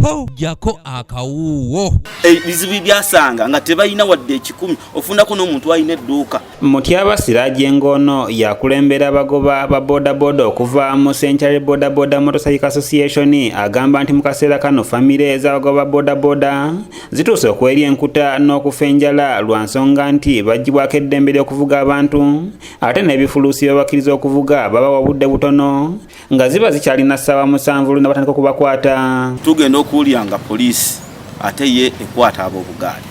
Ho, jako akawuuwo. Ebizibu byasanga nga tebalina wadde ekikumi, ofunako n'omuntu alina edduuka. Mutyaba Siraje ng'ono yakulembera abagoba ba bodaboda okuva mu Century Boda Boda Motorcycle Association agamba nti mu kaseera kano famire z'abagoba ba bodaboda zituuse okwerya enkuta n'okufa enjala lwa nsonga nti baggyibwako eddembe ly'okuvuga abantu ate n'ebifuluusi bye babakkiriza okuvuga babawa budde butono nga ziba zikyalina ssaawa 7 lwe batandika okubakwata. Tugenda okuwulira nga poliisi ate ye ekwata ab'obugaali.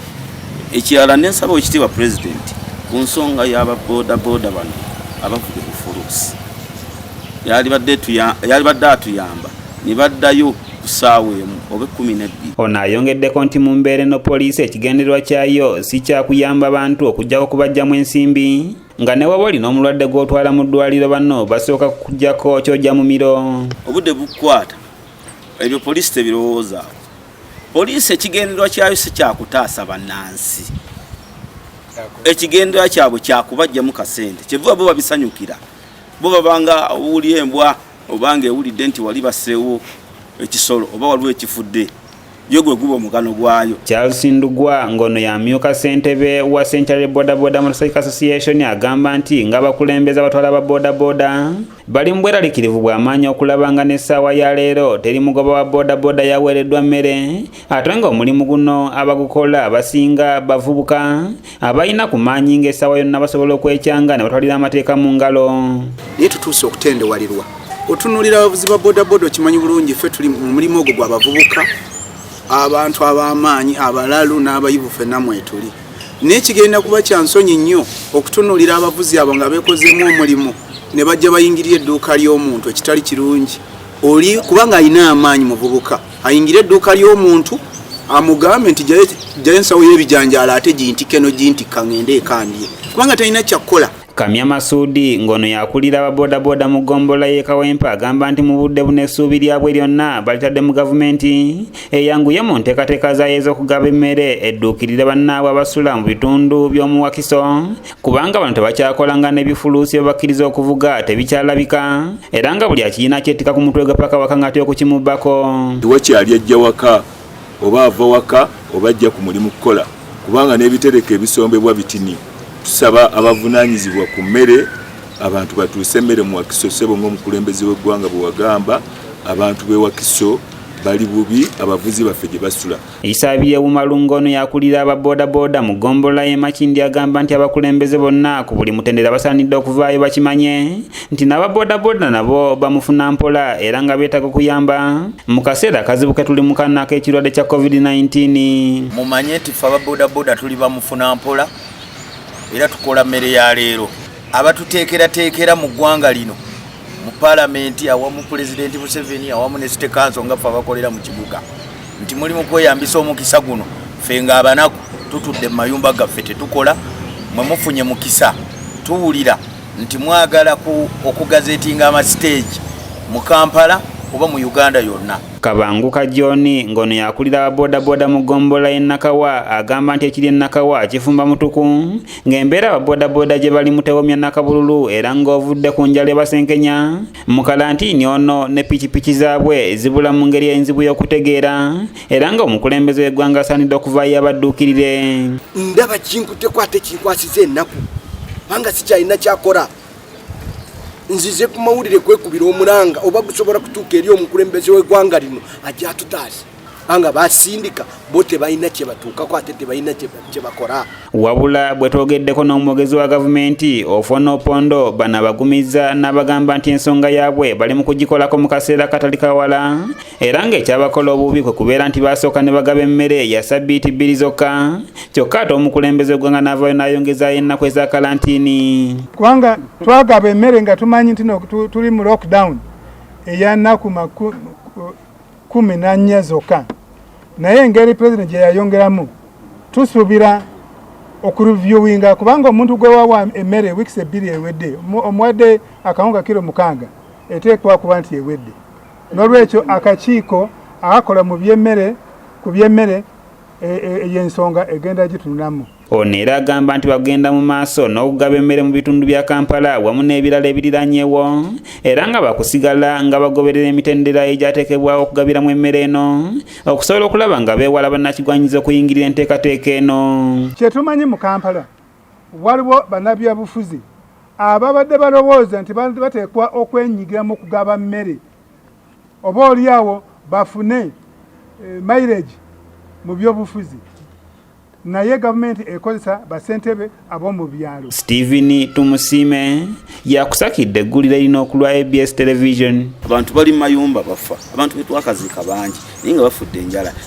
Ekirala, nensaba ekitiibwa pulezidenti ku nsonga y'ababodaboda bano abavuga ebifuluusi, yalibadde atuyamba ne baddayo ku ssaawa 1 oba 12. Ono ayongeddeko nti mu mbeera eno poliisi ekigendererwa kyayo si kyakuyamba bantu okuggyako okubaggyamu ensimbi, nga ne waba olina omulwadde gw'otwala mu ddwaliro bano basooka kukuggyako kyojja mu miro. Obudde bukukwata, ebyo poliisi tebirowoozaako. Poliisi ekigendererwa kyayo si kyakutaasa bannansi, ekigendererwa kyabwe kyakubajjamu kasente. Kyevuba bo babisanyukira, bo babanga owuli embwa obanga ewulidde nti wali baseewo ekisolo oba waliwo ekifudde, yo gwe guba omugano gwayo. Charles Ndugwa ng'ono yamyuka ssentebe wa Century Boda Boda Motorcycle Association agamba nti ng'abakulembeze abatwala aba bodaboda bali mu bweraliikirivu bw'amaanyi okulaba nga n'essaawa ya leero teri mugoba wa bodaboda yaweereddwa mmere, ate ng'omulimu guno abagukola basinga bavubuka abalina ku maanyi ng'essaawa yonna basobola okwekyanga ne batwalira amateeka mu ngalo. Naye tutuuse okutendewalirwa. Otunuulira abavuzi ba bodaboda, okimanyi bulungi ffe tuli mu mulimu ogwo gw'abavubuka, abantu ab'amaanyi, abalalu n'abayivu, ffenna mwetuli. Naye kigenda kuba kya nsonyi nnyo okutunuulira abavuzi abo nga beekozeemu omulimu ne bajja bayingirira edduuka ly'omuntu, ekitali kirungi oli kubanga alina amaanyi, muvubuka, ayingire edduuka ly'omuntu amugambe nti jjayo ensawo y'ebijanjaalo ate gintike no gintikka ngende ekandye, kubanga talina kyakkola. Kamya Masuudi ng'ono yakulira ababodaboda mu ggombolola y'e Kawempe agamba nti mu budde buno essuubi lyabwe lyonna balitadde mu gavumenti eyanguye mu nteekateeka zaayo ez'okugaba emmere edduukirire bannaabwe abasula mu bitundu by'omu Wakiso, kubanga bano tebakyakolanga n'ebifuluusi babakkiriza okuvuga tebikyalabika, era nga buli akiyina kyettika ku mutwe gwe paka waka ng'atya okukimubbako. Tewakyali ajja waka oba ava waka oba ajja ku mulimu kukola, kubanga n'ebitereko ebisombebwa bitini. Tusaba abavunaanyizibwa ku mmere abantu batuuse emmere mu Wakiso. Ssebo, ng'omukulembeze w'eggwanga bwe wagamba, abantu b'e Wakiso bali bubi, abavuzi baffe gye basula. Isabirye Wumalunga ono yakulira ababodaboda mu ggombolola y'e Makindye agamba nti abakulembeze bonna ku buli mutendera basaanidde okuvaayo bakimanye nti n'ababodaboda nabo bamufuna mpola era nga beetaaga okuyamba mu kaseera akazibu ke tuli mu kano ak'ekirwadde kya COVID-19. Mumanye nti ffe ababodaboda tuli bamufuna mpola era tukola mmere ya leero. Abatuteekerateekera mu ggwanga lino mu paalamenti awamu Pulezidenti Museveni awamu ne City Council, nga ffe abakolera mu kibuga, nti muli mu kweyambisa omukisa guno. Ffe ng'abanaku tutudde mu mayumba gaffe tetukola, mwe mufunye mukisa. Tuwulira nti mwagala okugazetinga amasiteegi mu Kampala oba mu Uganda yonna. Kabanguka John ng'ono yakulira ababodaboda mu ggombolola y'e Nakawa agamba nti ekiri e Nakawa kifumba mutuku, ng'embeera ababodaboda gye bali tewomya nakabululu, era ng'ovudde ku njala ebasenkenya mu kalantiini ono ne pikipiki zaabwe zibula mu ngeri enzibu y'okutegeera, era ng'omukulembeze w'eggwanga asaanidde okuvaayo abadduukirire. Ndaba kinkutteko ate kinkwasiza ennaku kubanga sikyalina kyakola. Nzize ku mawulire kwekubira omulanga oba gusobola kutuuka eri omukulembeze w'eggwanga lino ajja atutaasa, kubanga basindika bo tebalina kye batuukako ate tebalina kye bakola. Wabula bwe twogeddeko n'omwogezi wa gavumenti Ofwono Opondo, bano abagumiza n'abagamba nti ensonga yaabwe bali mu kugikolako mu kaseera katali kawala, era ng'ekyabakola obubi kwe kubeera nti basooka ne bagaba emmere ya sabbiiti 2 zokka, kyokka ate omukulembeze w'eggwanga n'avaayo n'ayongezaayo ennaku eza kalantiini. Kubanga twagaba emmere nga tumanyi nti no tuli mu lockdown eya nnaku 14 zokka, naye engeri pulezidenti gye yayongeramu tusuubira okureviewinga, kubanga omuntu gwe wawa emmere weeks 2 ewedde, omuwadde akawunga kiro 6, eteekwa kuba nti ewedde. N'olwekyo akakiiko akakola mu byemmere ku byemmere ey'ensonga egenda gitunulamu. Ono era agamba nti bagenda mu maaso n'okugaba emmere mu bitundu bya Kampala wamu n'ebirala ebiriranyewo, era nga bakusigala nga bagoberera emitendera egyateekebwawo okugabiramu emmere eno okusobola okulaba nga beewala bannakigwanyiza okuyingirira enteekateeka eno. Kyetumanyi, mu Kampala waliwo bannabyabufuzi ababadde balowooza nti bateekwa okwenyigira mu kugaba mmere, oba oliawo bafune mileage mu byobufuzi, naye gavumenti ekozesa basentebe ab'omu byalo. Stephen Tumusiime yakusakidde eggulire lino ku lwa ABS Television. Abantu bali mu mayumba bafa, abantu betwakaziika bangi, naye nga bafudde enjala.